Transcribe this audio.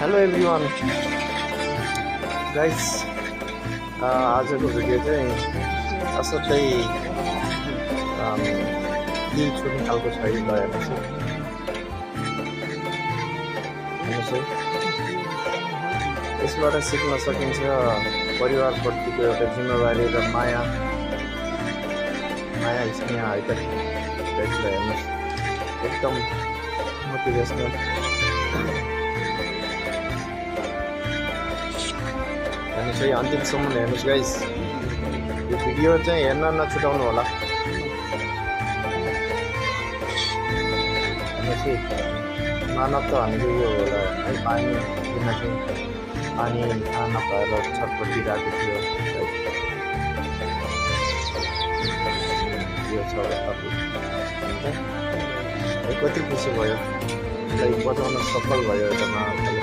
Hello everyone guys, आजको video चाहिँ असाध्यै दिल छुने खालको छ है। ल हेर्नुहोस् है, यसबाट सिक्न सकिन्छ परिवारप्रतिको एउटा जिम्मेवारी र माया स्नेह है त। हेर्नुहोस्, एकदम मोटिभेसनल। हेर्नुहोस् है, अन्तिमसम्म हेर्नुहोस् गाइस। यो भिडियो चाहिँ हेर्न नछुटाउनु होला। हेर्नुहोस् है, मानवता भनेको यो होला है। पानी किन चाहिँ पानी थाहा नपाएर छटपटिरहेको थियो। यो छ कति खुसी भयो, यसलाई बचाउन सफल भयो एउटा मानवताले।